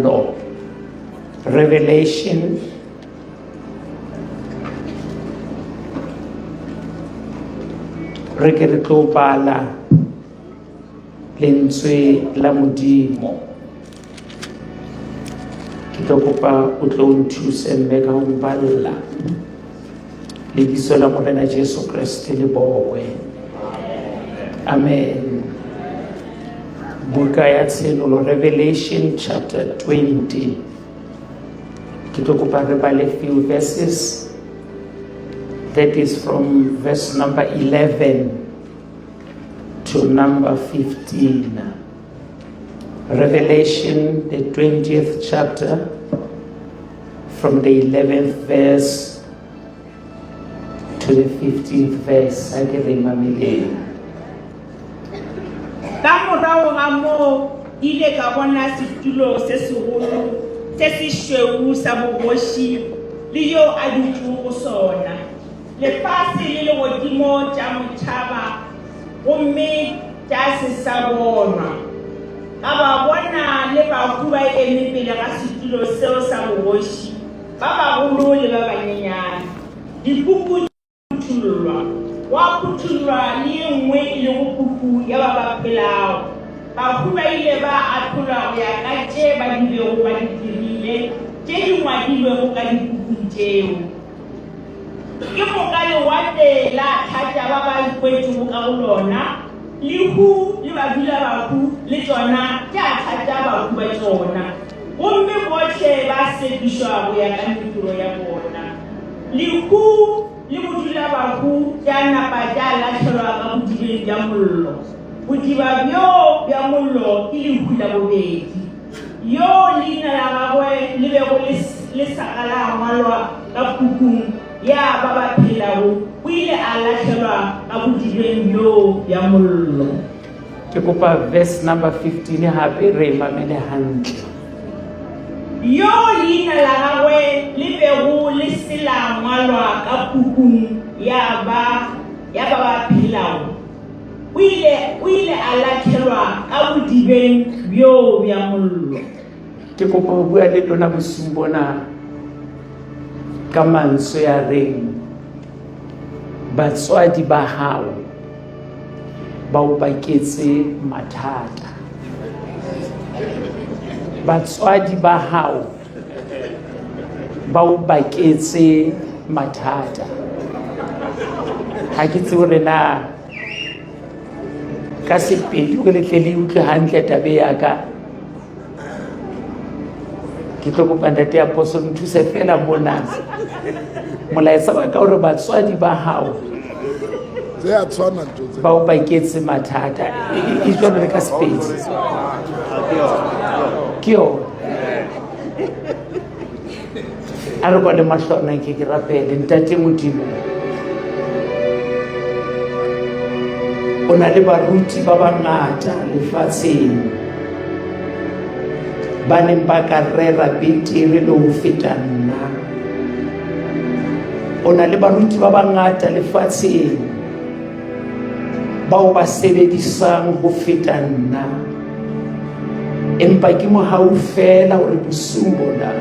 Tshenolo, Revelation re ke re tlo bala lentswe la Modimo. Ke tlo kopa o tlo nthuse mme ka ho mballa. Lebitso la Morena Jesu Kreste le bokwe. Amen. Buka ya Tshenolo, Revelation chapter 20. Ke tlo kopa re bale few verses. That is from verse number 11 to number 15. Revelation, the 20th chapter, from the 11th verse to the 15th verse. A ke re mameleng. Ka morago ga moo ke ile ka bona setulo se segolo se sešweu sa bogoši le yo a dutšego go sona. Lefase le legodimo tša mo tšhaba gomme tša se sa bonwa. Ka ba bona le bahu ba eme pele ga setulo seo sa bogoši, ba bagolo le ba banyenyane. Dipuku tša phuthullwa, gwa phuthullwa le ye nngwe e lego puku ya ba ba phelago. Bahu ba ile ba ahlolwa go ya ka tše ba di bego ba di dirile, tše di ngwadilwego ka dipukung tšeo. Ke moka lewatle la hlatša ba ba ikwetšego ka go lona, lehu le badulabahu le tšona tša hlatša bahu ba tšona, gomme bohle ba sekišwa go ya ka mediro ya bona. Lehu le bodulabahu tša napa tša lahlelwa ka bodibeng bja mollo. Bodiba bjoo bja mollo ke lehu la bobedi. Yoo leina la gagwe le bego le sa ka la ngwalwa ka pukung ya ba ba phelago, o ile a lahlelwa ka bodibeng bjoo bja mollo. Ke kopa verse number 15 hape re e mamele hantle. Yoo leina la gagwe le bego le se la ngwalwa ka pukung ya ba ya ba ba phelago, O ile, o ile a latlhelwa ka bodibeng bjoo bja mollo. Ke kopa ho bua le lona bosiung bona ka mantswe a reng batswadi ba hao ba o baketse mathata. Batswadi ba hao ba o baketse mathata. Ha ke tsebe hore na ka Sepedi gore le tle le utlwe hantle tabe ya ka. Ke tlo kopa ntate Apostle nthuse fela mona. Molaetsa wa ka hore batswadi ba hao Tse a tshwana ntho tse. ba o baketse mathata. E jwalo le ka Sepedi. Ke yona. A re kwale mahlo a ke ke rapele. Ntate Modimo, o na le baruti ba bangata lefatsheng ba neng ba ka rera betere le ho feta nna. O na le baruti ba bangata lefatsheng bao ba sebedisang ho feta nna, empa ke mohau fela hore bosiung bona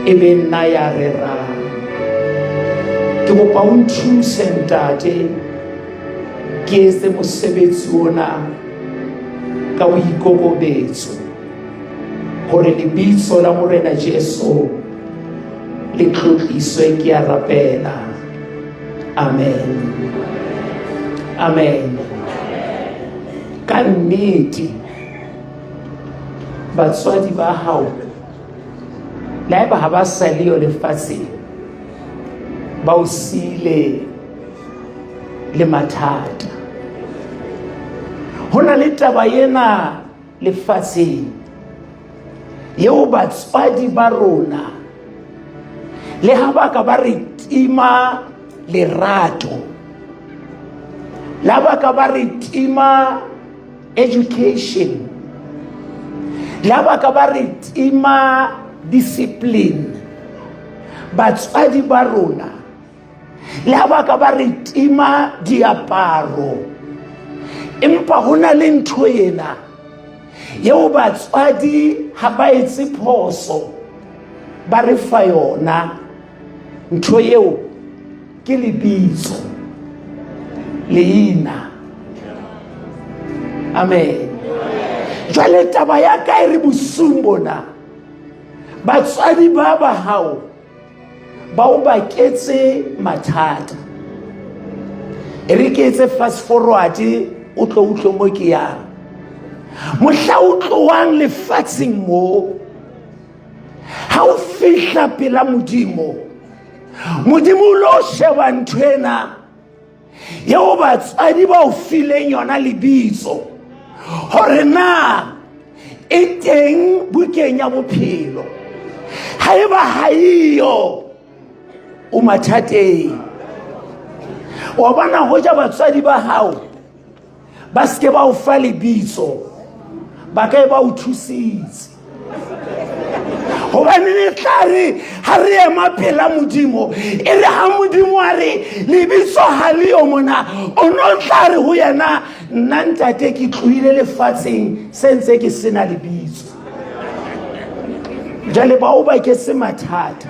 e be nna ya rerang. Ke kopa o nthuse ntate, ke etse mosebetsi ona ka boikokobetso, hore lebitso la Morena Jesu le tlotliswe. Ke a rapela, amen, amen. Ka nnete batswadi ba hao le haeba ha ba sa le yo lefatsheng, ba o siile le mathata. Ho na le taba ena lefatsheng yeo batswadi ba rona le ha ba ka ba re tima lerato, la ba ka ba re tima education, la ba ka ba re tima discipline, batswadi ba rona le ha ba ka ba re tima diaparo, empa ho na le ntho ena Yeo batswadi ha ba etse phoso ba re fa yona ntho eo ke lebitso leina amen jwale taba ya ka e re bosung bona batswadi ba ba hao ba o baketse mathata e re ke etse fast forward o tlo utlwe mo ke yang mohla o tloang lefatsheng mo ha o fihla pela modimo modimo o lo sheba ntho ena yeo batswadi ba o fileng yona lebitso gore na e teng bukeng ya bophelo ga e ba ga eyo o mathateng wa bona go ja batswadi ba gago ba seke ba o fa lebitso ba ka e ba o thusitse gobane le tla re ga re ema pela modimo e re ga modimo a re lebitso ga le yo mona o ne o tla re go yena nna ntate ke tlohile lefatsheng se ntse ke sena lebitso jale ba o baketse mathata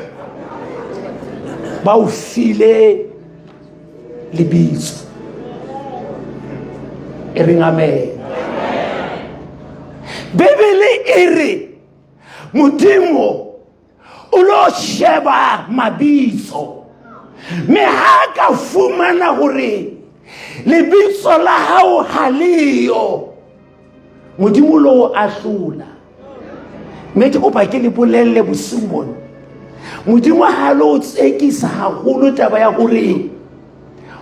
ba o file lebitso e reng amen bibele e re modimo o lo sheba mabitso mme ha ka fumana gore lebitso la hao ha leyo modimo lo o ahlola mme ke kopa ke le bolelele bosiung bona modimo ha lo o tsekisa haholo taba ya gore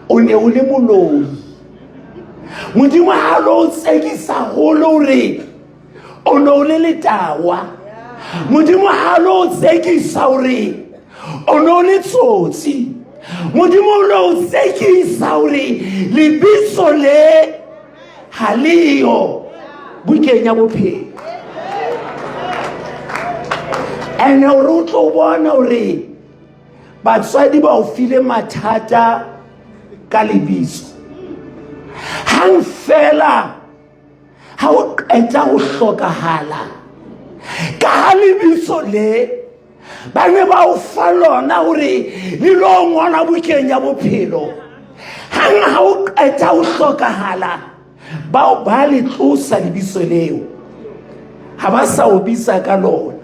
o ne o le moloi modimo ha lo o tsekisa haholo gore o ne o le letawa modimo ha lo o tsekisa gore o ne o le tsotsi modimo o lo o tsekisa gore lebitso le ga leyo bukeng ya bophelo ene gore o tlo bona gore batswadi ba o file mathata ka lebitso hang fela ha o qeta go hlokagala ka ga lebitso le ba ne ba o fa lona gore le lo ngwala bukeng ya bophelo hang ha o qeta ho hlokagala bao ba le tlosa lebitso leo ha ba sa o bitsa ka lona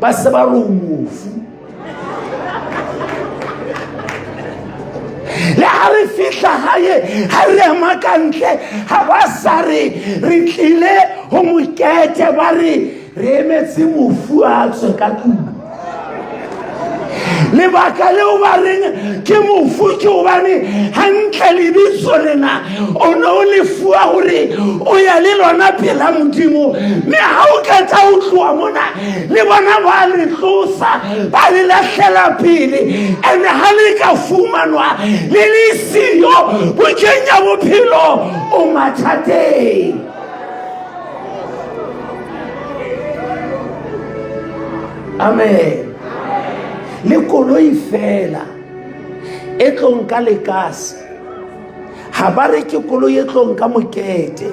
ba se ba re o mofu le ha re fihla gae ha re ema ka ntle ha ba sa re re tlile go mokete ba re re emetse mofu a tswe ka tlung lebaka leo ba reng ke mofu ke gobane gantle lebitso lena o ne o lefuwa gore o ya le lona pela modimo mme ga o ketsa o tloa mona le bona ba le tlosa ba le lahlela pele ande ga le ka fumanwa le le siyo bokeng ya bophelo o mathateng amen le koloi fela e tlong ka lekase ga ba re ke koloi e tlong ka mokete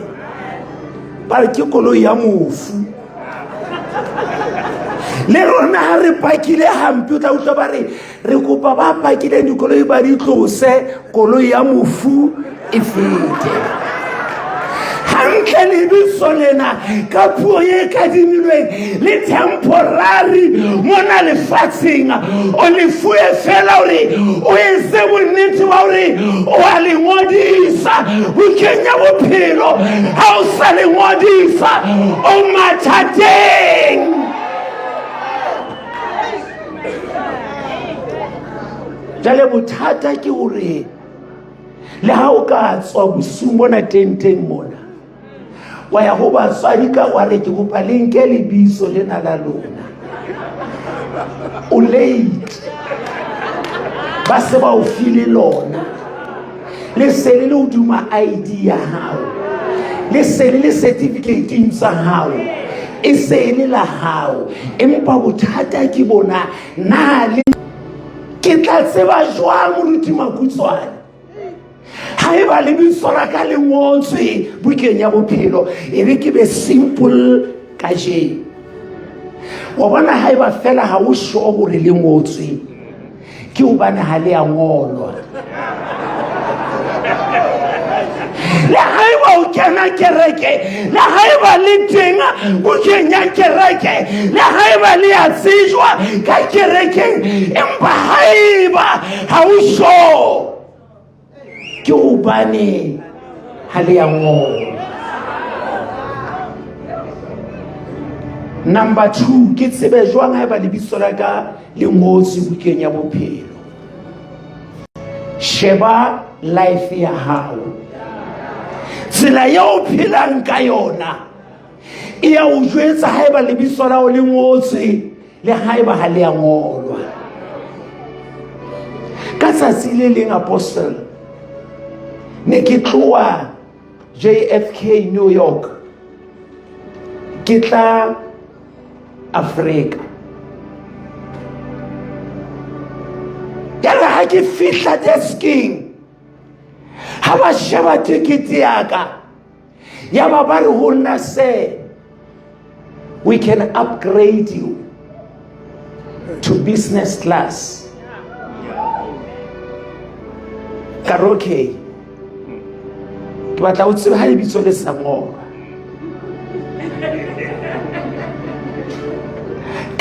ba re ke koloi ya mofu le rona ga re pakile gampe o tla utlwa ba re re kopa ba pakileng dikoloi ba di tlose koloi ya mofu e fete hantle lebitso lena ka puo e kadimilweng le temporary mona lefatsheng o lefuwe fela gore o etse bonnete ba gore o a le ngodisa bukeng ya bophelo ha o sa le ngodisa o mathateng jale bothata ke gore le ha o ka tswa bosiung bona tenteng mona wa ya go batswadi ka wa re ke kopa le nke lebitso lena la lona o late ba se ba o file lona le se le le hoduma id ya gago le se le le certificateng sa gago e se e le la gago empa bothata ke bona na le ke tla tseba jwang moruti makutswane Haeba lebitso la ka le ngotswe bukeng ya bophelo, e be ke be simple kajeno. Wa bona, haeba fela ha o sure hore le ngotswe, ke hobane ha le a ngolwa. Le haeba o kena kereke, le haeba le teng bukeng ya kereke, le haeba le a tsejwa ka kerekeng, empa haeba ha o sure, ke hobane ha le ya ngolwa. Number 2, ke tsebe jwang haeba lebitso la ka le ngotswe bukeng ya bophelo? Sheba life ya hao, tsela eo o phelang ka yona e ya o jwetsa haeba lebitso la hao le ngotswe le haeba ha le a ngolwa. Ka tsatsi le leng, apostle, ne ke tloha JFK New York ke tla Afrika. Ya re ha ke fihla desking, ha ba sheba tekete ya ka, ya ba ba re ho nna, sir, we can upgrade you to business class. Ka re okay, ke batla o tsebe ha lebitso le sa ngolwa.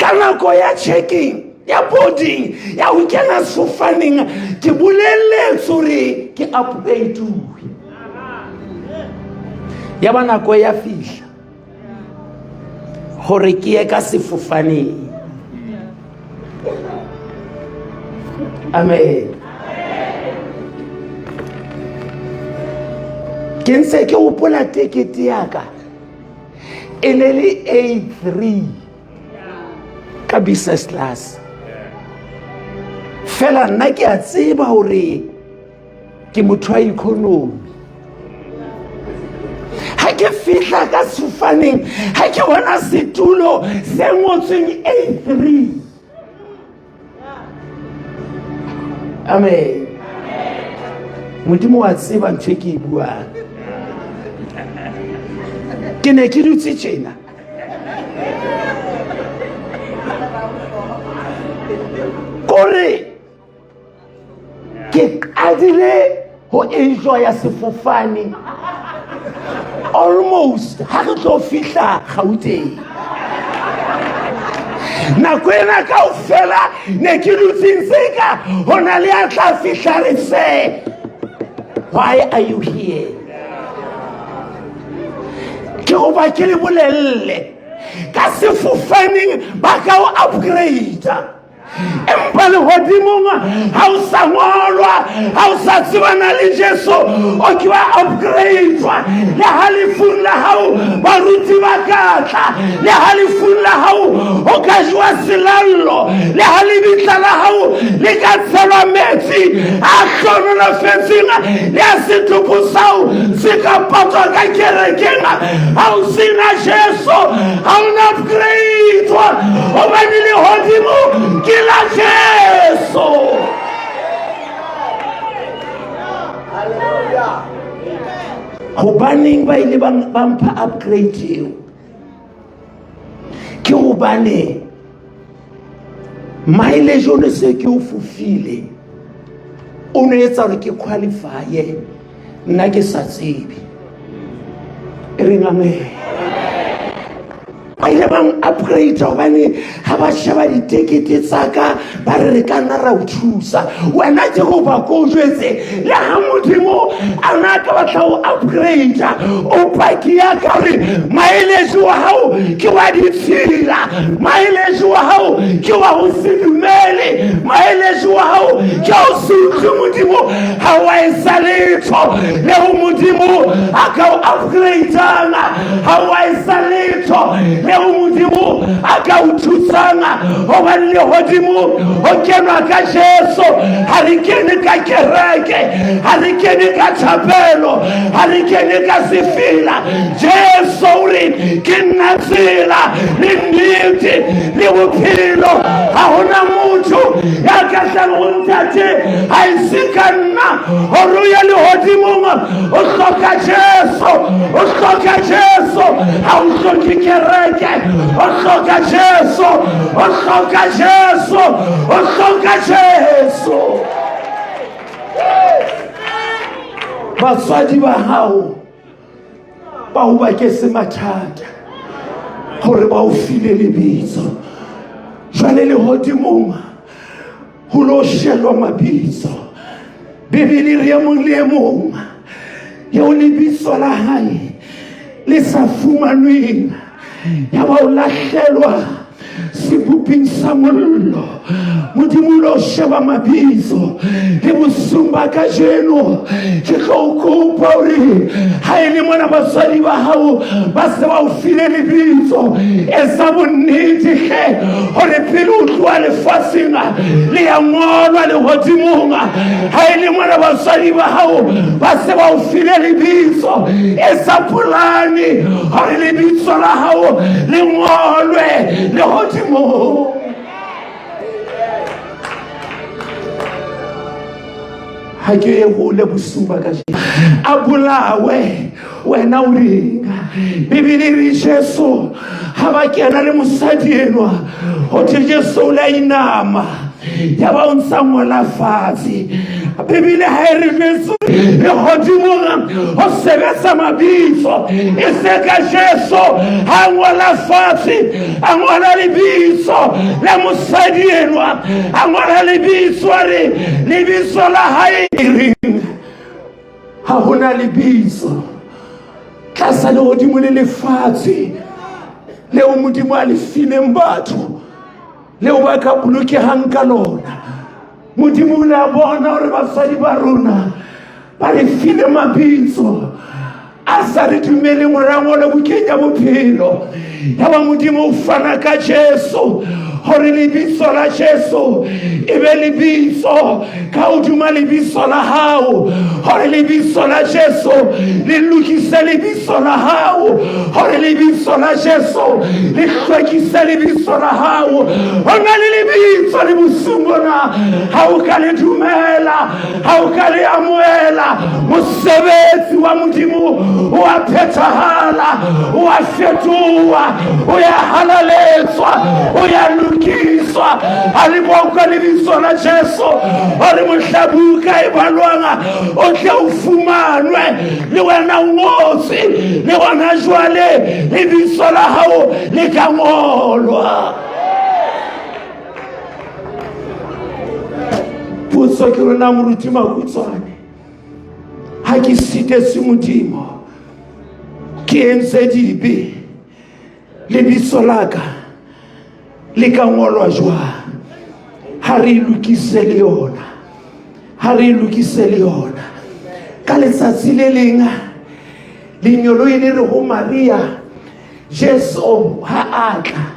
Ka nako ya checking, ya boarding, ya ho kena sefofaneng, ke bolelletse hore ke upgrade-uwe. Ya ba nako ya fihla hore ke ye ka sefofaneng. Amen. Ke ntse ke hopola tekete ya ka e ne le A3 ka business class. Fela nna ke a tseba hore ke motho wa economy. Ha ke fihla ka sefofaneng, ha ke bona setulo se ngotsweng A3. Amen. Modimo wa tseba ntho e ke e buang. Ke ne ke dutse tjena. Kore ke qadile ho enjoya sefofane almost ha re tlo fihla Gauteng. Nako ena kaofela ne ke dutse ntse ka ho na le a tla fihla re se, why are you here? Ke hoba ke le bolelle ka sefofaneng ba ka o upgrade-a, empa lehodimong ha o sa ngolwa, ha o sa tsebana le Jesu, o ke wa upgrade-wa. Le ha lefung la hao baruti ba ka tla, le ha lefung la hao o ka jewa selallo, le ha lebitla la hao le ka tshelwa metsi a hlonolofetseng, le ha setopo sao se ka patwa ka kerekeng, ha o sena Jesu ha o na upgrade-wa, hobane lehodimo ke la Jesu. Hobaneng ba ile ba mpha upgrade eo? Ke hobane mileage o ne se ke o fofile, o ne etsa hore ke qualifye, nna ke sa tsebe. E reng amen. Ba ile bang upgrade hobane ha ba sheba ditekete tsa ka, ba re re ka nna ra o thusa. Wena ke go ba ko jwetse, le ha Modimo a na ka batla ho upgrade, o paki ya ka re mileage wa hao ke wa ditshila, mileage wa hao ke wa ho se dumele, mileage wa hao ke o se utlwe Modimo, ha wa e sa letho le ho Modimo a ka o upgradeang, ha wa e sa letho le leo Modimo a ka o thusang, hobane lehodimo ho kenwa ka Jesu. Ha re kene ka kereke, ha re kene ka thapelo, ha re kene ka sefela. Jesu o re ke nna tsela le nnete le bophelo, ha hona motho ya ka tlang ho Ntate ha e se ka nna. Hore o ye lehodimong o hloka Jesu, o hloka Jesu, ha o hloke kereke, o hloka Jesu, o hloka Jesu, o hloka Jesu. Batswadi ba hao ba o baketse mathata hore ba o file lebitso, jwale lehodimong ho lo shelwa mabitso. Bibele re e mong le e mong eo lebitso la hae le sa fumanweng ya ba o lahlelwa seboping sa mollo. Modimo o lo sheba mabitso. Le bosung ba kajeno ke tlo o kopa hore ha e le mona batswadi ba hao ba se ba o file lebitso, etsa bonnete hle hore pele o tloha lefatsheng le ya ngolwa lehodimong. Ha e le mona batswadi ba hao ba se ba o file lebitso, etsa polane hore lebitso la hao le ngolwe lehodimong. Ha ke ye hole bosiu ba kajeno, a bolawe wena o reng? Bibele e re Jesu ha ba kena le mosadi enwa, ho thwe Jesu o le a inama, ya ba o ntsa ngola fatshe. Bibele ha e re Jesu lehodimong ho sebetsa mabitso, e se ka Jesu ha ngola fatshe, a ngola lebitso la mosadi enwa, a ngola lebitso, a re lebitso la hae e reng? Ha hona lebitso tlasa lehodimo le lefatshe leo Modimo a le fileng batho leo ba ka bolokehang ka lona. Modimo o ne a bona hore basadi ba rona ba re file mabitso a sa re dumeleng hore a ngolwe bukeng ya bophelo. Ya ba Modimo o fana ka Jesu hore lebitso la Jesu e be lebitso ka hodima lebitso la hao, hore lebitso la Jesu le lokise lebitso la hao, hore lebitso la Jesu le hlwekise lebitso la hao. Ho na le lebitso le bosiung bona, ha o ka le dumela, ha o ka le amohela, mosebetsi wa Modimo o a phethahala, o a fetoha, o ya halaletswa, o ya lokiswa. Ha le boka lebitso la Jesu, hore mohla buka e balwang o tle o fumanwe le wena o ngotswe, le hona jwale lebitso la hao le ka ngolwa. Potso ke rona moruti Makutswane, ha ke sitetswe Modimo, ke entse dibe, lebitso la ka le ka ngolwa jwang? Ha re e lokise le yona, ha re e lokise le yona. Ka letsatsi le leng lengeloi le re ho Maria, Jesu ha a tla,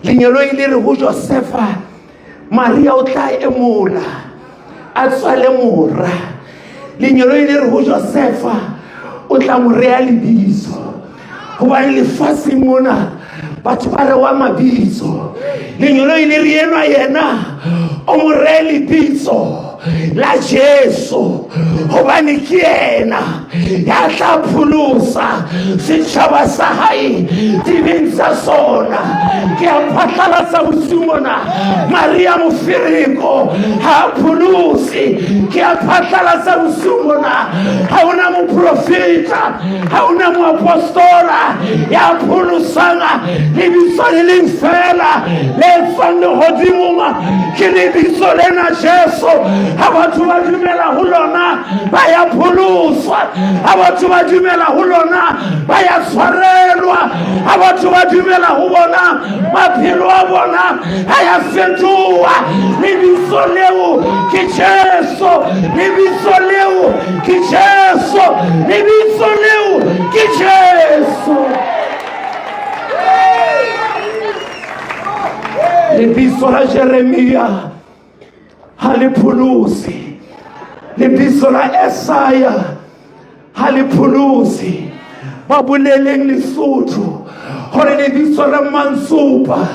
lengeloi le re ho Josefa, Maria o tla emola a tswale mora. Lengeloi le re ho Josefa, o tla mo rea lebitso, hobane lefatsheng mona batho ba rewa mabitso. Lengeloi le re enwa yena o mo ree lebitso la Jesu, hobane ke yena ya tla pholosa setjhaba sa hae dibeng tsa sona. Ke a phatlalatsa bosiu mona, Maria Mofereko ha a pholose. Ke a phatlalatsa bosiu mona, ha hona moprofeta, ha hona moapostola ya pholosang. Lebitso le leng fela le tswang lehodimong ke lebitso lena Jesu. Ha batho ba dumela ho lona ba ya pholoswa, ha batho ba dumela ho lona ba ya tshwarelwa, ha batho ba dumela ho bona maphelo a bona a ya fetoha. Lebitso leo ke Jesu, lebitso leo ke Jesu, lebitso leo ke Jesu. Lebitso la Jeremia ha le pholose. Lebitso la Esaya ha le pholose. Ba boleleng Lesotho gore lebitso la Mantsopa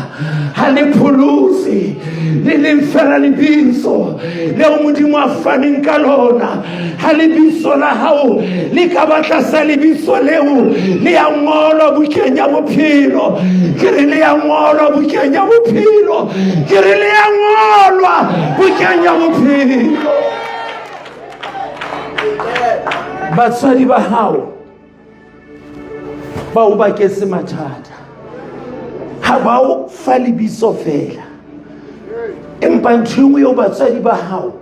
ha le pholose, le leng fela lebitso leo Modimo a faneng ka lona. Ha lebitso la hao le ka ba tlasa lebitso leo, le ya ngolwa bukeng ya bophelo. Ke re le ya ngolwa bukeng ya bophelo. Ke re le ya ngolwa bukeng ya bophelo. Batswadi ba hao ba o baketse mathata, ha ba o fa lebitso fela, empa ntho e nngwe eo batswadi ba hao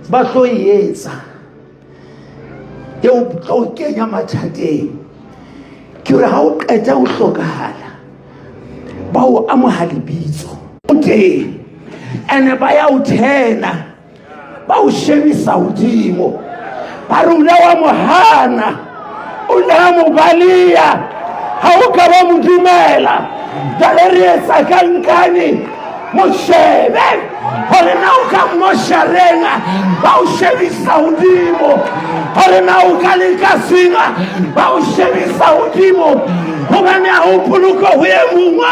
ba tlo e etsa eo tlo kenya mathateng ke hore ha o qeta ho hlokahala ba o amoha lebitso o teng, ene ba ya o thena, ba o shebisa hodimo, ba re o ile wa mo hana, o ile wa mo baleya, ha o ka ba mo dumela. Jwale re etsa ka nkane, mo shebe hore na o ka mmoshareng, ba o shebisa hodimo, hore na o ka lekaseng, ba o shebisa hodimo, hobane ha ho poloko ho e mongwe,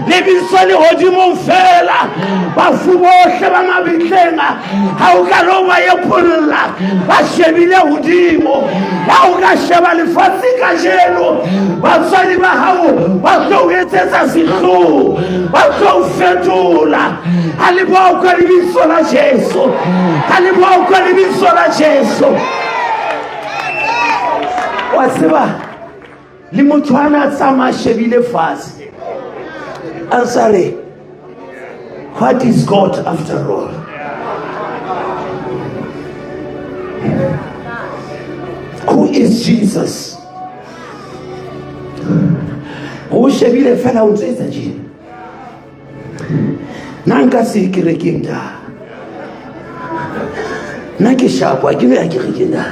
lebitso lehodimong fela. Bafu bohle ba mabitleng ha o ka lo ba epolla, ba shebile hodimo. Ha o ka sheba lefatshe kajeno, batswadi ba hao ba tlo o etsetsa sehloho, ba tlo o fetola. Ha le bokwe lebitso la Jesu, ha le bokwe lebitso la Jesu. Wa tseba le motho a na tsamaya shebile fatshe, a sa re, what is God after all? Who is Jesus? O shebile fela o ntse etsa tjena. Nna nka se kerekeng da. Nna ke shapo, ha ke no ya kerekeng da.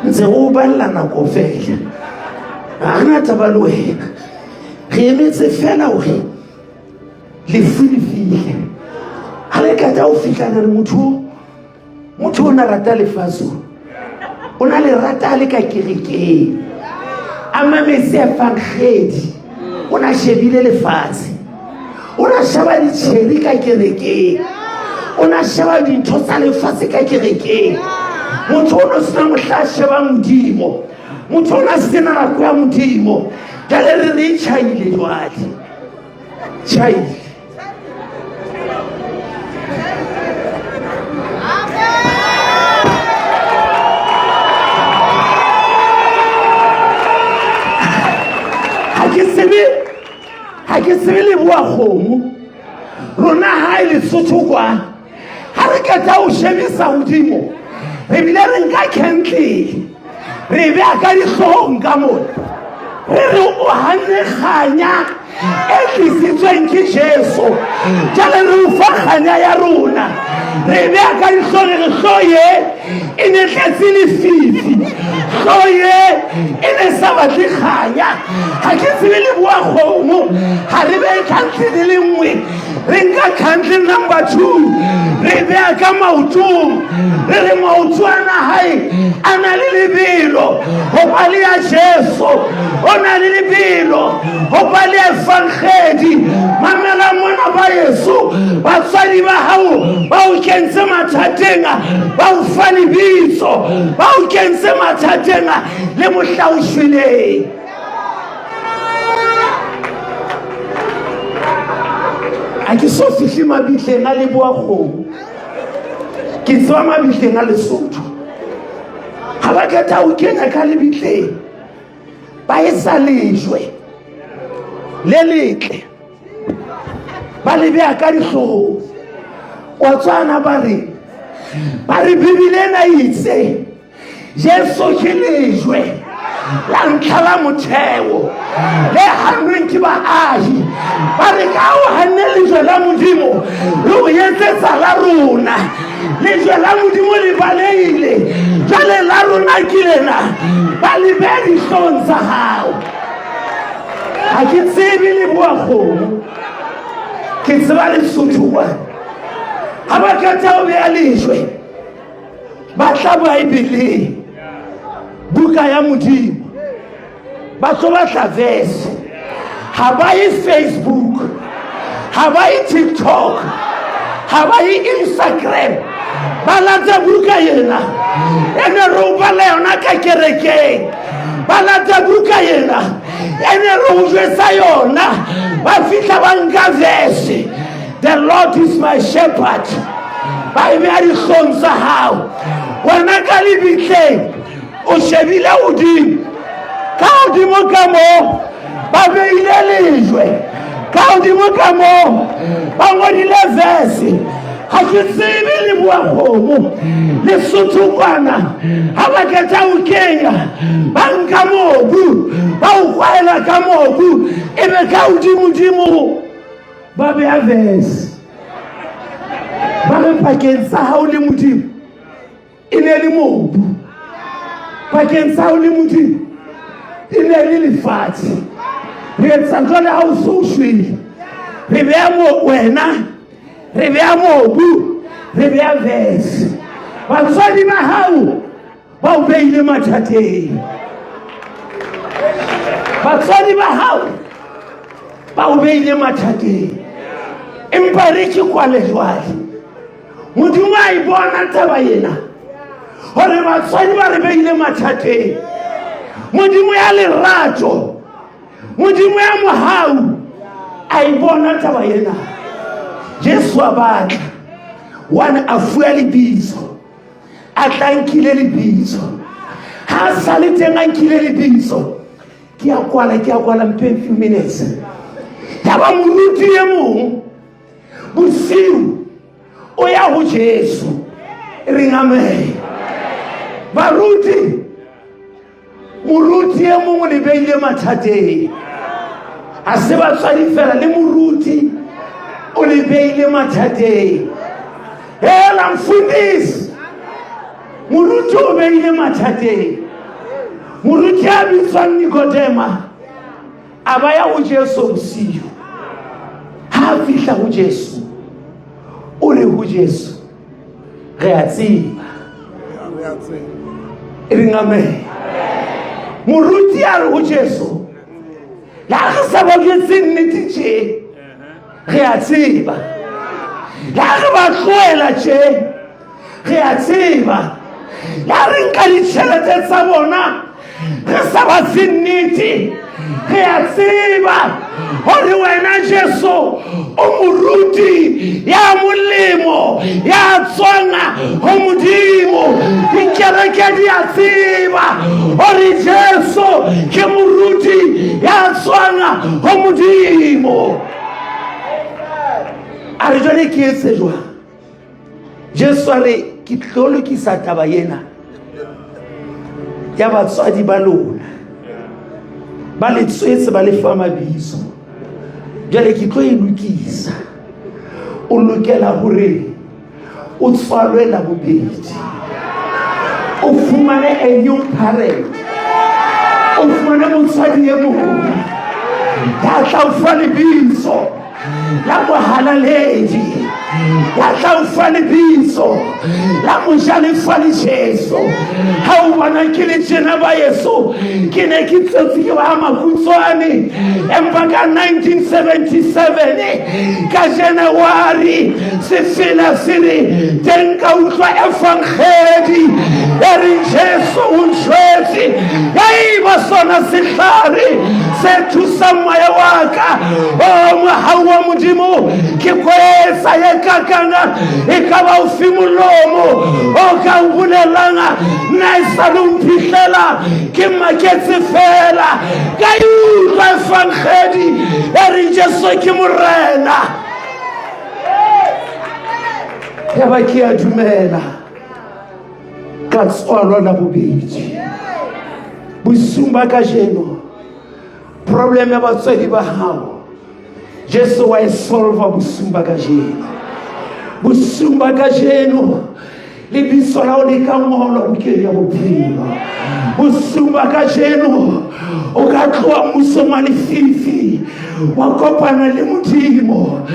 Ntse o balla nako fela. Ha re na taba le wena. Re emetse fela hore lefu le fihle. Ha le qeta ho fihla re re motho motho o na rata lefatshe, o na le rata le ka kerekeng, a mametse evangedi, o na shebile lefatshe, o na sheba ditjheri ka kerekeng, o na sheba dintho tsa lefatshe ka kerekeng. Motho o no sena mohla a sheba Modimo, motho o na sena nako ya Modimo. Jwale re re tjhaile, jwale tjhaile. Ha ke tsebe le boa kgomo rona ha e Lesotho kwa, ha re qeta ho shebisa hodimo, re bile re nka candle re beha ka dihloohong ka mona, re re o hanne kganya e tlisitsweng ke Jesu, jwale re o fa kganya ya rona. Re beha ka dihloohong, re hloye e ne tletse lefifi, hloye e ne sa batle kganya. Ha ke tsebe le boa kgomo, ha re behe candle le le nngwe, re nka candle number 2 re beha ka maotong, re re maoto ana hae a na le lebelo ho ba le ya Jesu, o na le lebelo ho ba le evangedi. Mamela mona ba Yesu, batswadi ba hao ba o kentse mathateng, ba o fa lebitso, ba o kentse mathateng le mohla o shweleng. Ha ke so fihle mabitleng a leboa kgomo, ke tseba mabitleng a Lesotho. Ha ba qeta ho kenya ka lebitleng, ba etsa lejwe le letle, ba le beha ka dihloohong. Wa tswana ba re, ba re Bibele ena itse Jesu ke lejwe la ntlha la motheo le hannweng ke baahi. Ba re ka o hanne lejwe la Modimo, re o etsetsa la rona. Lejwe la Modimo le balehile, jwale la rona ke lena, ba le beha dihloohong tsa hao. Ha ke tsebe le boa kgomo. Ke tseba Lesotho kwana. Ha ba qeta ho beha lejwe, ba tla Baebeleng, buka ya Modimo, ba tlo batla verse. Ha ba ye Facebook, ha ba ye TikTok, ha ba ye Instagram, ba lata buka ena e ne re o bala yona ka kerekeng. Ba lata buka ena e ne re o jwetsa yona. Ba fihla ba nka verse, the Lord is my shepherd, ba e beha dihlong tsa hao. Wena ka lebitleng o shebile hodimo, ka hodimo ka moo ba beile lejwe, ka hodimo ka moo ba ngodile verse. Ha ke tsebe le bua kgomo Lesotho kwana, ha ba qeta ho kenya ba nka mobu ba o kwaela ka mobu, e be ka hodimodimo ba beha verse. Ba re pakeng tsa hao le Modimo e ne le mobu, pakeng tsa hao le Modimo e ne le lefatshe. Re etsa jwale ha o so shwele, re beha mo wena, re beha mobu, re beha verse. Batswadi ba hao ba o beile mathateng, batswadi ba hao ba o beile mathateng. Empa re ke kwale jwale, Modimo a e bona taba ena gore batswadi ba re beile mathateng. Modimo ya lerato, Modimo ya mohau a e bona taba ena. Jesu a batla one a fuwa lebitso, a tla nkile lebitso, ha a sa le teng a nkile lebitso. Ke a kwala, ke a kwala, mphe few minutes. Ya ba moruti e mong bosiu o ya ho Jesu, e reng amen. Baruti, moruti e mongwe le beile mathateng, ha se batswadi fela, le moruti o le beile mathateng. Hela mfundisi, moruti o beile mathateng. Moruti a bitswang Nikodema a ba ya ho Jesu bosiu. Ha a fihla ho Jesu, o re ho Jesu, re a tseba. E reng amen. Moruti a re ho Jesu, le ha re sa ba jwetse nnete tje, re a tseba. Le ha re ba tlohela tje, re a tseba. Le ha re nka ditjhelete tsa bona re sa ba fe nnete, re a tseba gore wena Jesu o moruti ya molemo ya tswang ho Modimo. Dikereke di a tseba gore Jesu ke moruti ya tswang ho Modimo. A re jwale ke etse jwang? Jesu a re ke tlo lokisa taba ena ya batswadi ba lona, ba le tswetse ba le fa mabitso, jwale ke tlo e lokisa. O lokela hore o tswalwe la bobedi, o fumane a new parent, o fumane motswadi e mong ya tla o fa lebitso la mohalaledi, ya tla o fa lebitso la mojalefa le Jesu. Ha o bona ke le tjena ba yeso, ke ne ke tsotsi ke ba makhutshwane, empa ka 1977 ka January sefela se re teng ka utlwa efangedi e re Jesu o ntshwetse, ya eba sona sehlare se thusang moya wa ka. O mohau wa Modimo ke kwetsa ye kakanga, e ka ba o fe molomo o ka o bolelang. Nna e sa le o mphihlela ke maketse fela, ka e utlwa efangedi e re Jesu ke Morena. Ya ba ke a dumela, ka tswalwa la bobedi. Bosiung ba kajeno problem ya batswadi ba hao Jesu wa e solva bosiung ba kajeno. Bosiung ba kajeno lebitso la hao le ka ngolwa bukeng ya bophelo. Bosiung ba kajeno o ka tloha mmusong wa lefifi. Wa kopana le Modimo.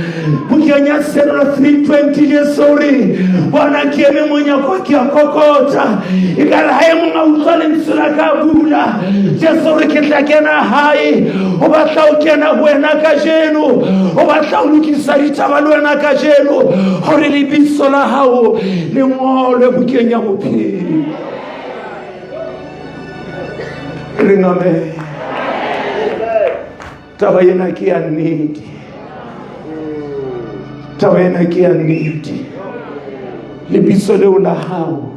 Bukeng ya Tshenolo 3:20 Jesu o re, bona ke eme monyako ke a kokota. Ekare ha e mong a utlwa lentswe la ka a bula, Jesu o re ke tla kena hae. O batla ho kena ho wena kajeno. O batla ho lokisa ditaba le wena kajeno hore lebitso la hao le ngolwe bukeng ya bophelo. Re amen. Taba ena ke ya nnete. Taba ena ke ya nnete. Lebitso leo la hao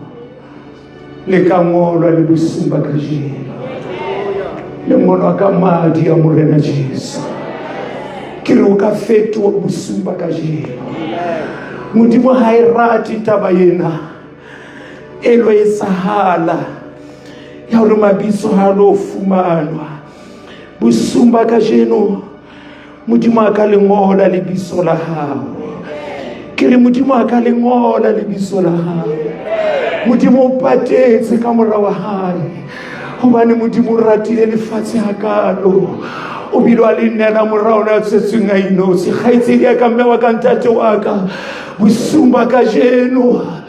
le ka ngolwa le bosiung ba kajeno. Le ngolwa ka madi a Morena Jesu. Ke re o ka fetoha bosiung ba kajeno. Modimo ha e rate taba ena e lo etsahala ya hore mabitso ha lo fumanwa. Bosiung ba kajeno Modimo a ka le ngola lebitso la hao. Ke re Modimo a ka le ngola lebitso la hao. Modimo o patetse ka mora wa hae, hobane Modimo o ratile lefatshe hakalo, o bile wa le nela mora ona a tswetsweng a inotshi. Kgaitsedi ya ka, mme wa ka, ntate wa ka, bosiung ba kajeno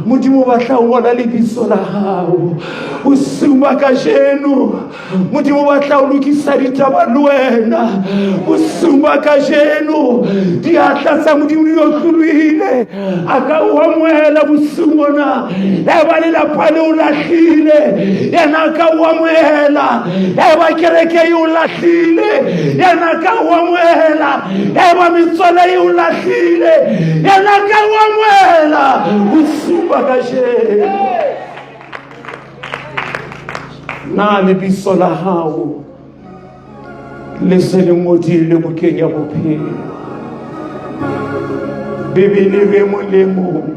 Modimo o batla ho ngola lebitso la hao. Bosiung ba kajeno Modimo o batla ho lokisa ditaba le wena. Bosiung ba kajeno diatla tsa Modimo di otlolohile, a ka o amohela bosiung bona. Eba lelapa le o lahlile, yena a ka o amohela. Eba kereke e o lahlile, yena a ka o amohela. Eba metswalle e o lahlile, yena a ka o amohela bosiung ba kajeno. Na lebitso la hao le se le ngodilwe bukeng ya bophelo? Bibele re mong le mong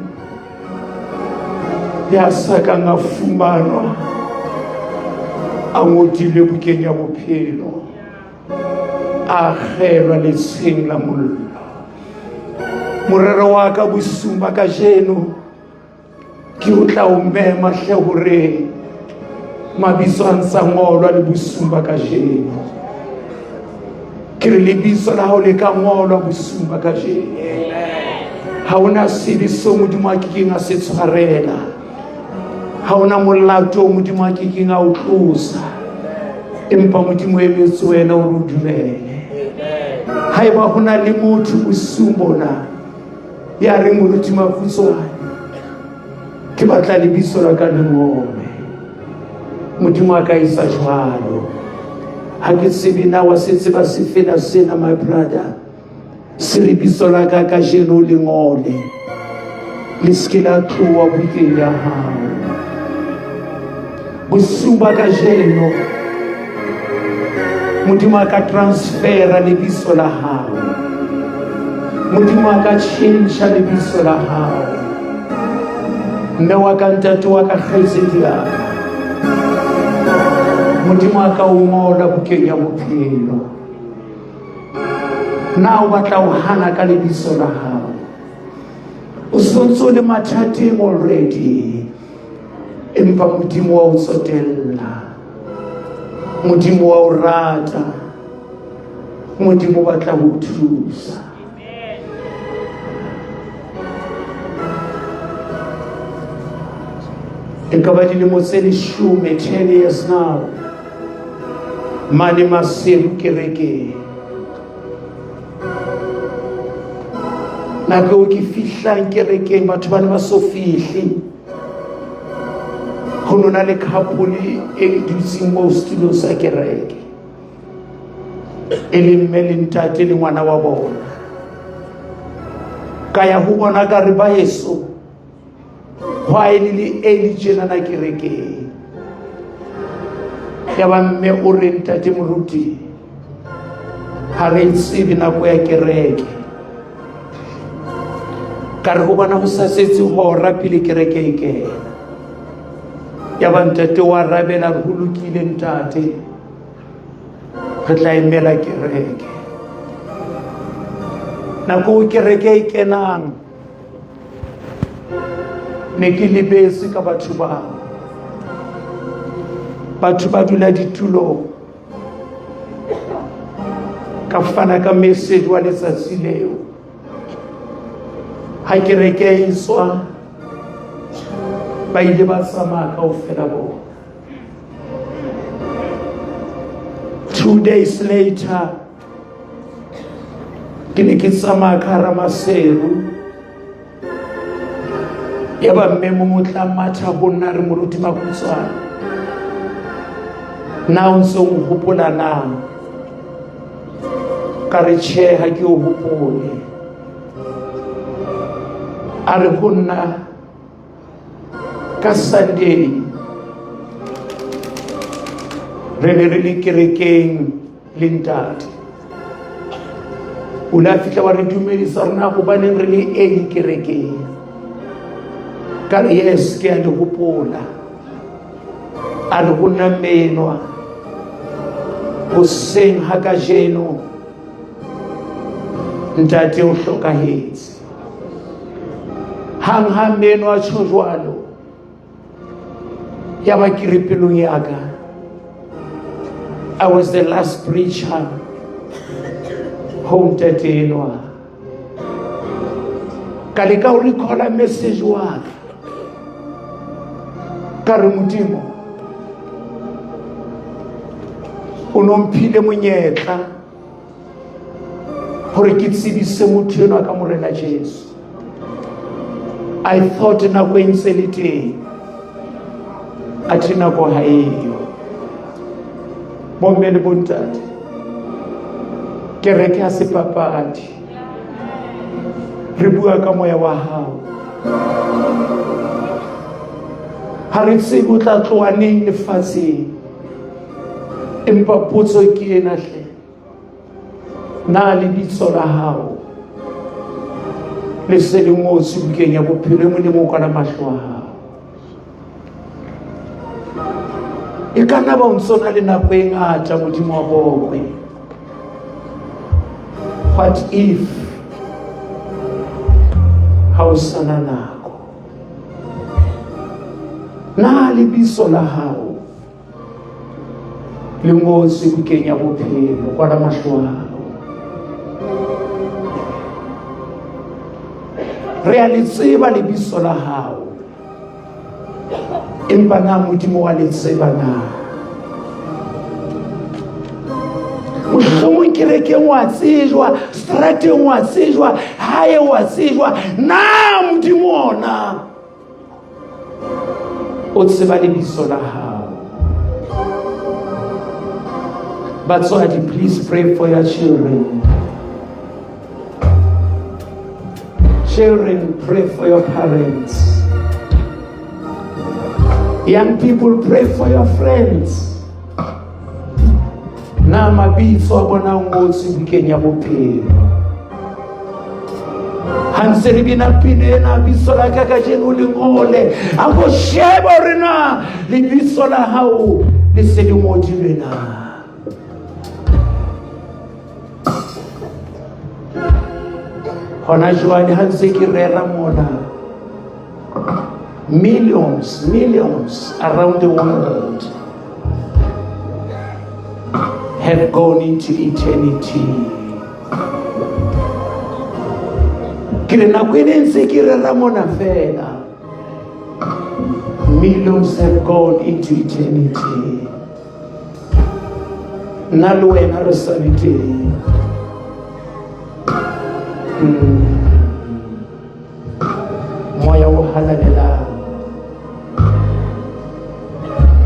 ya sa kang a fumanwa a ngodilwe bukeng ya bophelo, a akgelwa letsheng la mollo. Morero wa ka bosiung ba kajeno ke o tla o mema hle hore mabitso a ntsa ngolwa le bosiung ba kajeno. Ke re lebitso la hao le ka ngolwa bosiung ba kajeno. Ha hona sebe seo Modimo a kekeng a se tshwarela. Ha hona molato o Modimo a kekeng a o tlosa. Empa Modimo o emetse wena hore o dumele. Haeba ho na le motho bosiung bona ya reng moruti Mafutswane, ke batla lebitso la ka le ngolwe, Modimo a ka etsa jwalo. Ha ke tsebe na wa se tseba sefela sena, my brother, se lebitso la ka kajeno le ngole, le se ke la tloha bukeng ya hao. Bosiung ba kajeno Modimo a ka transfera lebitso la hao. Modimo a ka tjhentjha lebitso la hao. Mme wa ka, ntate wa ka, kgaitsedi ya ka, Modimo a ka o ngola bukeng ya bophelo. Na o batla ho hana ka lebitso la hao? O sontso le mathateng already, empa Modimo wa o tsotella, Modimo wa o rata, Modimo o batla ho o thusa. E ka ba dilemo tse leshome, 10 years now, mane Maseru kerekeng. Nako eo ke fihlang kerekeng, batho ba ne ba so fihle. Ho nona le couple e dutseng moo setulong sa kereke, e le mme le ntate le ngwana wa bona. Ka ya ho bona ka re, baheso, why le le early tjenana kerekeng? Ya ba mme o re, ntate moruti, ha re tsebe nako ya kereke. Ka re ho bona ho sa setse hora pele kereke e kena. Ya ba ntate wa arabela, re ho lokile ntate, re tla emela kereke. Nako kereke e kenang, ne ke lebetse ka batho bao. Batho ba dula ditulong. Ka fana ka message wa letsatsi leo. Ha kereke e tswa, ba ile ba tsamaya kaofela bona. 2 days later, ke ne ke tsamaya ka hara Maseru, ya ba mme mongwe o tla matha ho nna, re, "Moruti Makhutshwane, na o ntse o hopola na?" Ka re, "Tjhe, ha ke o hopole." A re ho nna, "Ka Sunday re ne re le kerekeng le ntate, o le a fihla wa re dumedisa rona gobaneng re le early kerekeng." Ka re, "Yes, ke a le hopola." A re ho nna, "Menwa hoseng ha kajeno ntate o hlokahetse." Hang ha meno a tjho jwalo, ya ba ke re pelong ya ka, I was the last preacher ho ntate enwa. Ka leka ho recalla message wa ka. Ka re, "Modimo, o no mphile monyetla hore ke tsebise motho enwa ka Morena Jesu. I thought nako e ntse le teng, athe nako ha eyo." Bomme le bontate, kereke ha se papadi. Re bua ka moya wa hao, ha re tsebe o tla tloha neng lefatsheng, empa potso ke ena hle: na lebitso la hao le se le ngotswe bukeng ya bophelo? E mong le mong kwala mahlo a hao. E ka nna ba o ntse o na le nako e ngata, Modimo wa bokwe. What if ha o sana nako? Na lebitso la hao le ngotswe bukeng ya bophelo? Kwala mahlo a hao. Re a le tseba lebitso la hao, empa na Modimo wa le tseba na? Mohlomong kerekeng wa tsejwa, strateng wa tsejwa, hae wa tsejwa. Na Modimo ona o tseba lebitso la hao? Batswadi, please pray for your children. Children, pray for your parents. Young people, pray for your friends. Na mabitso a bona ngotswe bukeng ya bophelo? Ha ntse re bina pina ena, "Bitso la ka kajeno le ngole," a ko shebe hore na lebitso la hao le se le ngodilwe na. Hona jwale ha ntse ke rera mona, millions, millions around the world have gone into eternity. Ke re nako e ne ntse ke rera mona fela, millions have gone into eternity. Nna le wena re sa le teng. Moya o halalelang,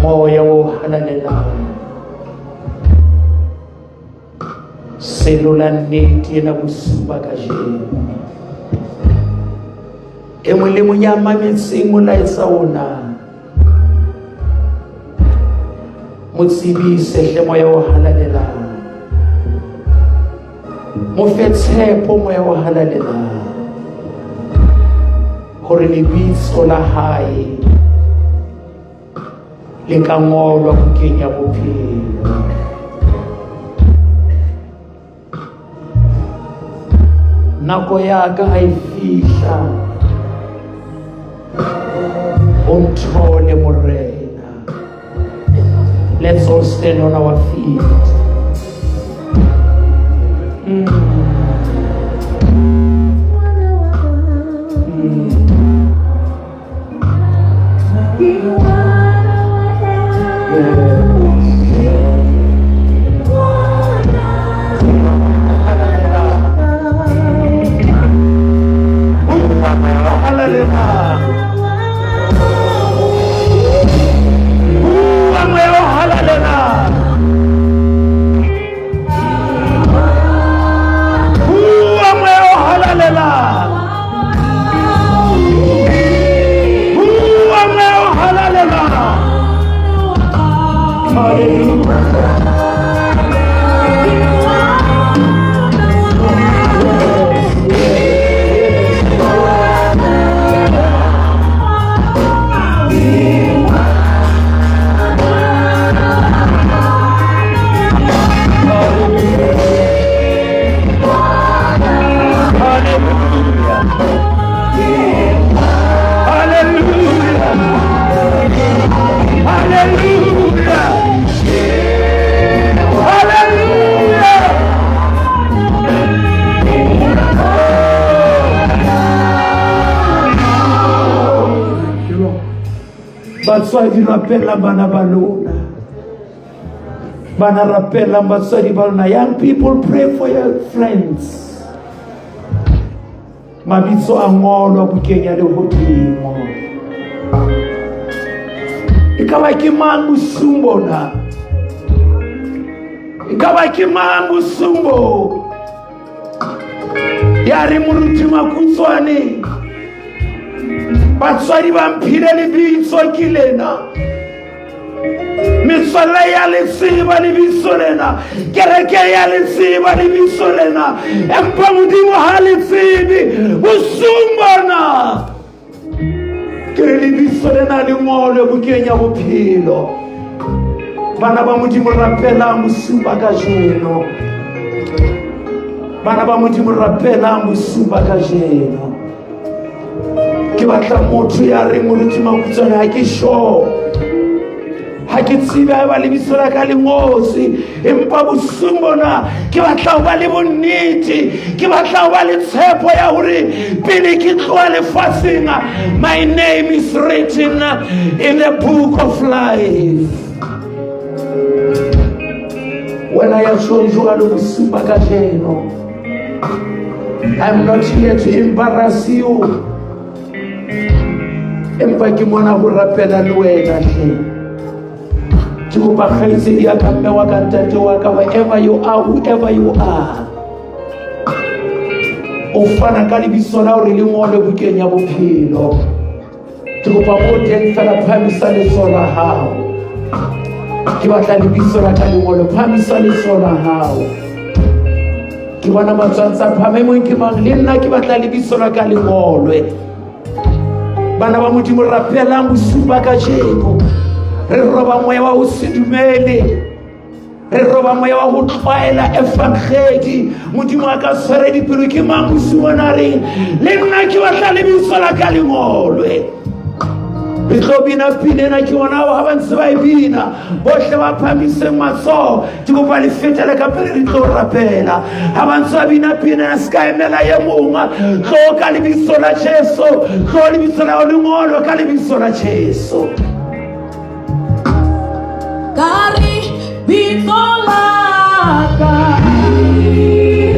moya o halalelang, senola nnete ena bosiu ba kajeno. E mong le mong ya mametseng molaetsa ona, mo tsebise hle moya o halalelang, mo fe tshepo moya o halalelang hore lebitso la hae le ka ngolwa bukeng ya bophelo. Nako ya ka ha e fihla, o nthole, Morena. Let's all stand on our feet. Bua moya o halalelang. Bua moya o halalelang. Bua moya o halalelang. Hallelujah. Hallelujah. Hallelujah. Hallelujah. Hallelujah. Batswadi, rapela bana ba lona. Bana, rapelang batswadi ba lona. Young people, pray for your friends. Mabitso a ngolwa bukeng ya lehodimo. E ka ba ke mang bosiung bona? E ka ba ke mang bosiung bo? Ya re, moruti Makutswane, batswadi ba mphile lebitso ke lena, metswalle ya le tseba lebitso lena, kereke ya le tseba lebitso lena, empa Modimo ha le tsebe. Bosiung bona ke re lebitso lena le ngolwe bukeng ya bophelo. Bana ba Modimo, rapelang bosiung ba kajeno. Bana ba Modimo, rapelang bosiung ba kajeno. Ke batla motho ya reng, moruti Makutswane, ha ke sure, ha ke tsebe ha eba lebitso la ka le ngotswe, empa bosiung bona ke batla ho ba le bonnete, ke batla ho ba le tshepo ya hore pele ke tloha lefatsheng, my name is written in the book of life. Wena ya tjhong jwalo bosiung ba kajeno, I'm not here to embarrass you, empa ke mona ho rapela le wena hle. Ke kopa kgaitsedi ya ka, mme wa ka, ntate wa ka, wherever you are, whoever you are, o fana ka lebitso la hore le ngolwe bukeng ya bophelo, ke kopa mo teng fela, phahamisa letsoho la hao. Ke batla lebitso la ka le ngolwe. Phahamisa letsoho la hao. Ke bona matswantsa a phahame. Mong ke mang? Le nna ke batla lebitso la ka le ngolwe. Bana ba Modimo, rapelang bosiu ba kajeno. Re roba moya wa ho se dumele, re roba moya wa ho tlwaela evangedi. Modimo a ka tshware dipelo. Ke mang bosiu bona reng, le nna ke batla lebitso la ka le ngolwe? Re tlo bina pina ena. Ke bona ha ba ntse ba e bina, bohle ba phahamiseng matsoho. Ke kopa le fetele ka pele, re tlo rapela. Ha ba ntse ba bina pina ena, se ka emela ye mongwe. Tlo ka lebitso la Jesu, tlo lebitso la hao le ngolwe ka lebitso la Jesu. Ka re bitso la ka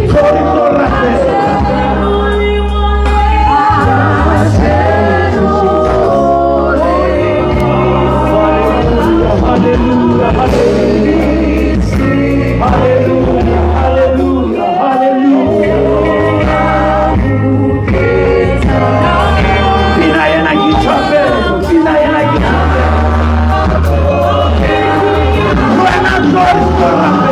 Tlo, re tlo rapela. Hallelujah, hallelujah, hallelujah, hallelujah. Pina ena ke thapelo, pina ena ke thapelo. Wena tlo, re tlo rapela.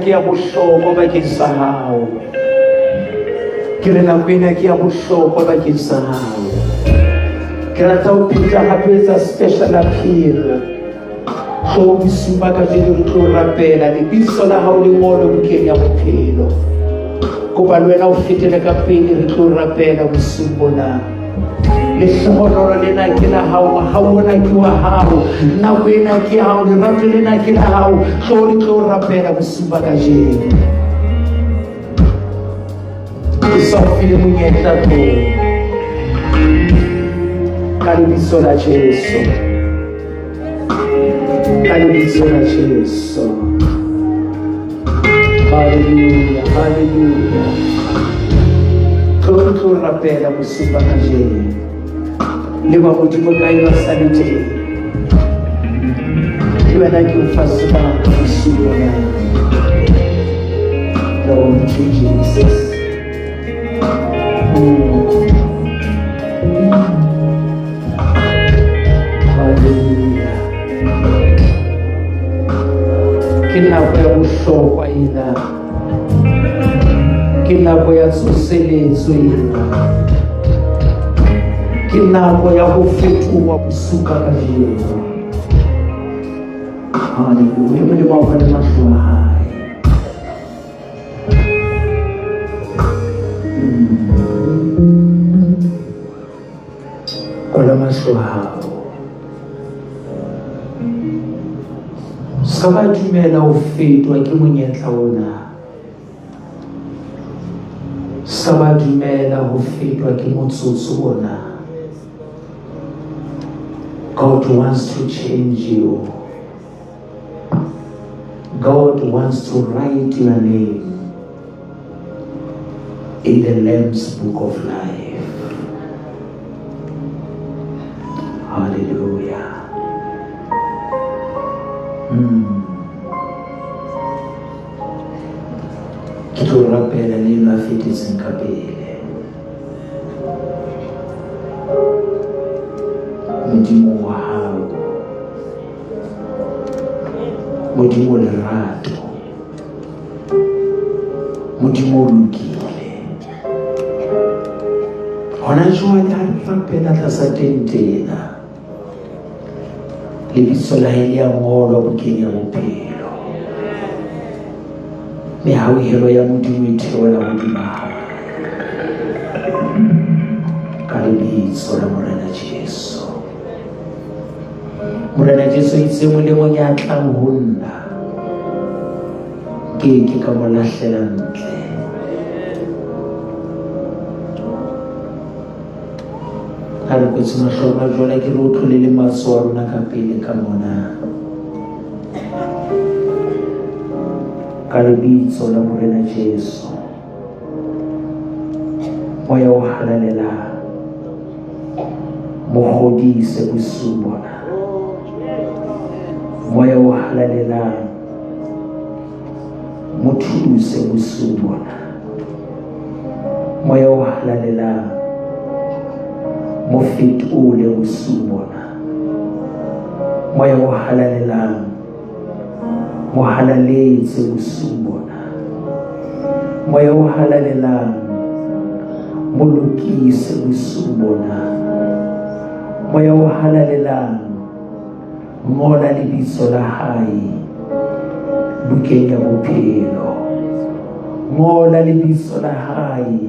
ke ya bohlokwa bakeng sa hao. Ke re nako ena ke ya bohlokwa bakeng sa hao. Ke rata ho pheta hape etsa special appeal. Tlo bosiu ba kajeno re tlo rapela lebitso la hao le ngolwe bukeng ya bophelo. Kopa le wena o fetele ka pele re tlo rapela bosiu bona. Lehlohonolo lena ke la hao, mohau ona ke wa hao, nako ena ke ya hao, lerato lena ke la hao. Tlo re tlo rapela bosiu ba kajeno. Ke sa o file monyetla tlo. Ka lebitso la Jesu. Ka lebitso la Jesu. Hallelujah, hallelujah. Tlo re tlo rapela bosiu ba kajeno. Le ba Modimo kae ba sa le teng. Le wena ke o fa sebaka bosiu bona. Glory to Jesus. Hallelujah. Ke nako ya bohlokwa ena. Ke nako ya tsoseletso ena. Ke nako ya ho fetoha bosiu ba kajeno. Hallelujah. Modimo a bone mahlo a hae. Kwala mahlo a hao. Se ka ba dumela ho fetwa ke monyetla ona. Se ka ba dumela ho fetwa ke motsotso ona. God wants to change you. God wants to write your name in the Lamb's book of life. Hallelujah. Ke tlo rapela le ba fetetseng ka pele. Modimo wa hao. Modimo lerato. Modimo o lokile. Hona jwale ha re rapela tlasa tente ena. Lebitso la hae le a ngolwa bukeng ya bophelo. Mehauhelo ya Modimo e theohela hodima hae. Ka lebitso la Morena Jesu. Morena Jesu itse molemong ya tlang ho nna ke ke ka mo lahlela ntle. Ha re kwetse mahlo a jwale ke re o tlolele matsoho a rona ka pele ka mona. Ka lebitso la Morena Jesu. Moya o halalelang. Mo kgodise bosiu bona. Moya o halalelang. Mo thuse bosiu bona. Moya o halalelang. Mo fetole bosiu bona. Moya o halalelang. Mo halaletse bosiu bona. Moya o halalelang. Mo lokise bosiu bona. Moya o halalelang. Ngola lebitso la hae bukeng ya bophelo. Ngola lebitso la hae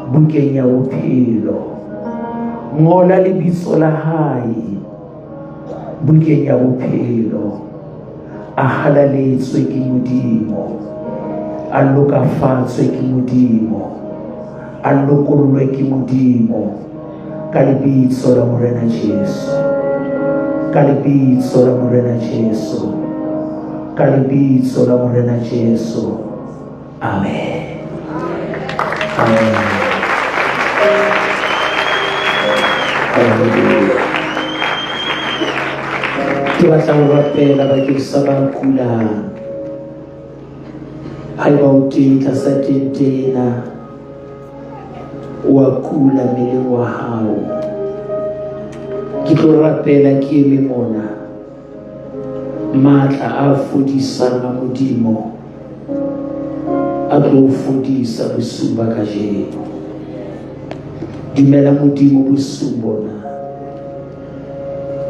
bukeng ya bophelo. Ngola lebitso la hae bukeng ya bophelo. A halaletswe ke Modimo, a lokafatswe ke Modimo, a lokollwe ke Modimo ka lebitso la Morena Jesu. Ka lebitso la Morena Jesu. Ka lebitso la Morena Jesu. Amen. Amen. Hallelujah. Ke batla ho rapela bakeng sa ba kulang. Haeba o teng tlasa tente ena, o a kula mmeleng wa hao. Ke tlo rapela ke eme mona. Matla a fodisang a Modimo. A tlo o fodisa bosiung ba kajeno. Dumela Modimo bosiung bona.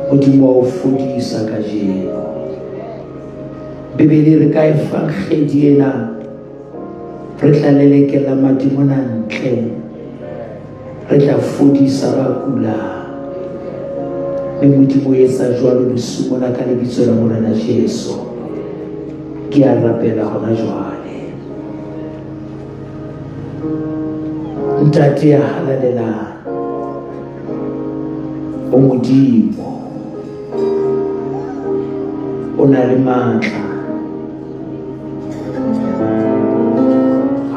Modimo wa o fodisa kajeno. Bibele re ka evangedi ena re tla lelekela madimona ntle. Re tla fodisa ba kulang. Mme Modimo o etsa jwalo bosiung bona ka lebitso la Morena Jesu. Ke a rapela hona jwale. Ntate ya halalelang, o Modimo, o na le matla.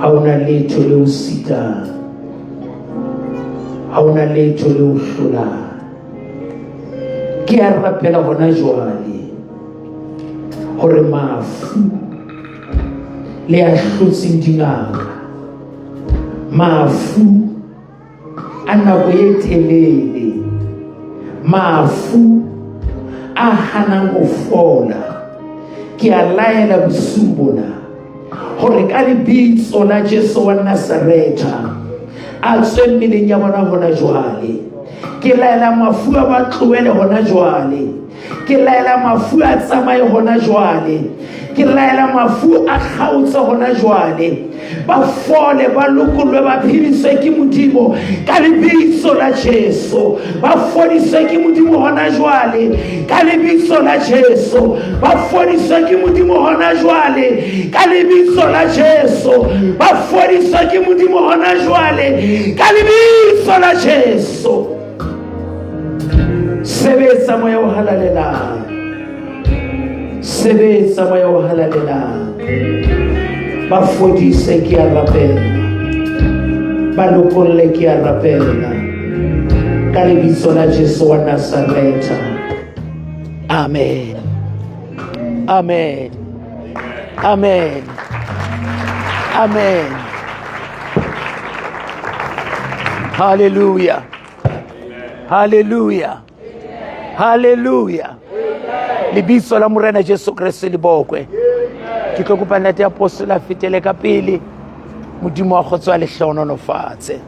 Ha o na letho le o sitang. Ha o na letho le o hlolang. Ke a rapela hona jwale hore mafu le a hlotseng dingaka, mafu a nako e telele, mafu a hanang ho fola, ke a laela bosiu bona hore ka lebitso la Jesu wa Nazaretha a tswe mmeleng ya bona hona jwale. Ke laela mafu a ba tlohele hona jwale. Ke laela mafu a tsamaye hona jwale. Ke laela mafu a kgaotse hona jwale. Ba fole, ba lokollwe, ba phediswe ke Modimo ka lebitso la Jesu. Ba fodiswe ke Modimo hona jwale ka lebitso la Jesu. Ba fodiswe ke Modimo hona jwale ka lebitso la Jesu. Ba fodiswe ke Modimo hona jwale ka lebitso la Jesu. Sebetsa moya o halalelang. Sebetsa moya o halalelang. Ba fodise ke a rapela. Ba lokolle ke a rapela. Ka lebitso la Jesu wa Nazaretha. Amen. Amen. Amen. Amen. Hallelujah. Hallelujah. Hallelujah. Lebitso la Morena Jesu Kreste le bokwe. Ke tlo kopa ntate apostola a fetele ka pele. Modimo wa kgotso a le hlohonolofatse.